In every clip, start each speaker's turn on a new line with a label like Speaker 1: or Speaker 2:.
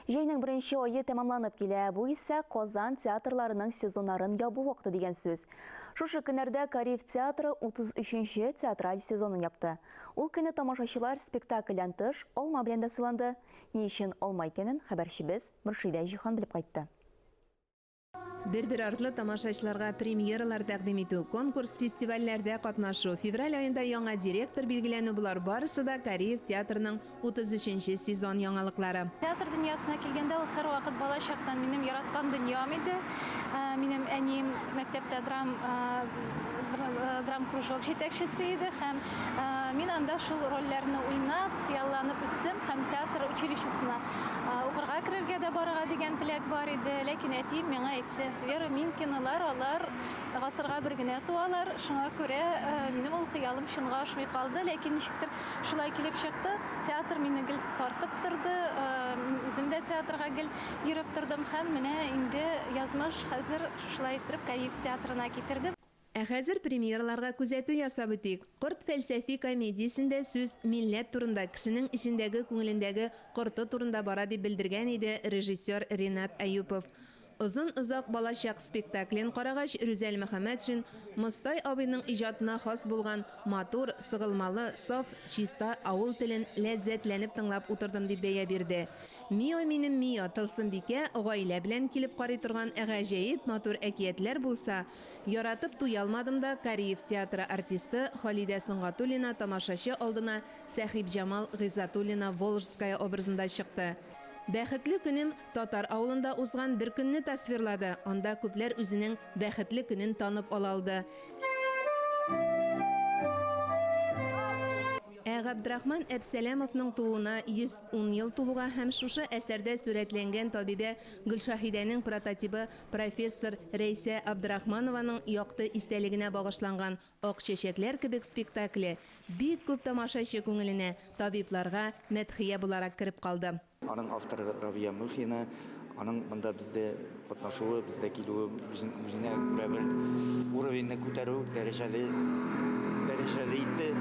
Speaker 1: Җәйнең беренче ае тәмамланып килә. Бу исә Казан театрларының сезоннарын ябу вакыты дигән сүз. Шушы көннәрдә Кариев театры 33 нче театраль сезонын япты. Ул көнне тамашачылар спектакльдән тыш, алма белән дә сыйланды. Ни өчен алма икәнен хәбәрчебез Мөршидә Җиһан белеп кайтты.
Speaker 2: Бер-бер артлы тамашачыларга премьералар тәкъдим итү, конкурс-фестивальләрдә катнашу, февраль аенда яңа директор билгеләнү, болар барысы да Кариев театрының 33 нче сезон яңалыклары.
Speaker 3: Театр дөньясына килгәндә, ул һәрвакыт бала чактан минем яраткан дөньям иде. Минем әнием мәктәптә драм драмкружок җитәкчесе иде һәм мин анда шул рольләрне уйнап, хыялланып үстем һәм театр училищесына Укырга керергә дә барырга дигән теләк бар иде, ләкин әтием миңа әйтте, Вера Минкиналар, алар гасырга бер генә туалар, шуңа күрә минем ул хыялым чынга ашмый калды, ләкин ничектер шулай килеп чыкты. Театр мине гел тартып торды, мин үзем дә театрга гел йөреп тордым һәм менә инде язмыш хәзер шушылай иттереп Кариев театрына китерде.
Speaker 2: Ә хәзер премьераларга күзәтү ясап үтик. Корт фәлсәфи комедиясендә сүз милләт турында, кешенең эчендәге, күңелендәге корты турында бара дип белдергән иде режиссер Ренат Әюпов. Озын-озак балачак спектаклен карагач, Рүзәл Мөхәммәтшин Мостай абыйның иҗатына хас булган матур, сыгылмалы, саф, чиста авыл телен ләззәтләнеп тыңлап утырдым дип бәя бирде. Мио минем Мио, Тылсымбикә гаилә белән килеп карый торган гаҗәеп матур әкиятләр булса, Яратып туялмадым да Кариев театры артисты Халидә Сөнгатуллина тамашачы алдына Сәхибҗамал Гыйззатуллина Волжская образында чыкты. Бәхетле көнем татар авылында узган бер көнне тасвирлады, анда күпләр үзенең бәхетле көнен танып ала алды. Ә Габдрахман Әпсәләмовның тууына 110 ел тулуга һәм шушы әсәрдә сурәтләнгән табибә Гөлшаһидәнең прототибы Профессор Рәйсә Абдрахманованың якты истәлегенә багышланган Ак чәчәкләр кебек спектакле бик күп тамашачы күңеленә табибларга мәдхия буларак кереп калды.
Speaker 4: Аның авторы Равия Мухина, аның монда бездә катнашуы, бездә килүе үзенә күрә бер уровеньны күтәрү дәрәҗәле дәрәҗәле итте.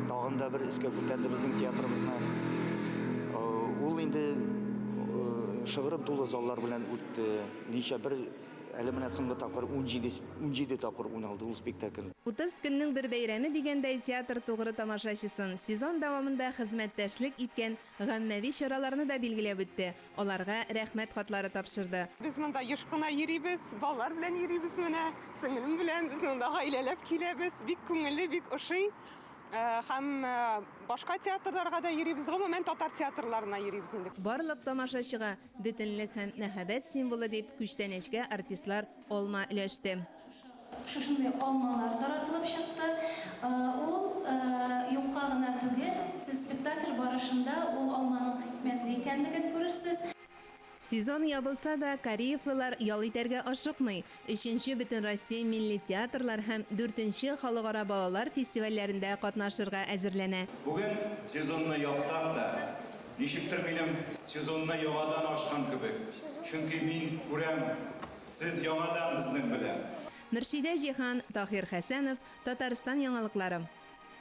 Speaker 4: Тагын да бер өскә күтәрде безнең театрыбызны. Ул инде шыгрым тулы заллар белән үтте. Ничә бер әле менә соңгы тапкыр 17, 17 тапкыр уйналды ул спектакль.
Speaker 2: 30 көннең бер бәйрәме дигәндәй, театр тугры тамашачысын, сезон дәвамында хезмәттәшлек иткән гаммәви чараларны да билгеләп үтте, аларга Рәхмәт хатлары тапшырды.
Speaker 5: Без монда еш кына йөрибез, балалар белән йөрибез менә, сеңелем белән, без монда гаиләләп киләбез, бик күңелле, бик ошый. Һәм башка театрларга да йөрибез, гомумән татар театрларына йөрибез инде.
Speaker 2: Барлык тамашачыга Бөтенлек һәм мәхәббәт символы дип күчтәнәчкә артистлар алма өләште.
Speaker 3: Шушындый алмалар таратылып чыкты. Ул юкка гына түгел, сез спектакль барышында ул алманың хикмәтле икәнлеген күрерсез.
Speaker 2: Сезон ябылса да, кариевлылар ял итәргә ашыкмый. Өченче Бөтенроссия милли театрлар һәм дүртенче Халыкара балалар фестивальләрендә катнашырга әзерләнә.
Speaker 6: Бүген сезонны япсак та, Ничектер минем сезонны яңадан ачкан кебек, чөнки мин күрәм, сез яңадан безнең белән.
Speaker 2: Мөршидә Җиһан, Таһир Хәсәнов, Татарстан яңалыклары.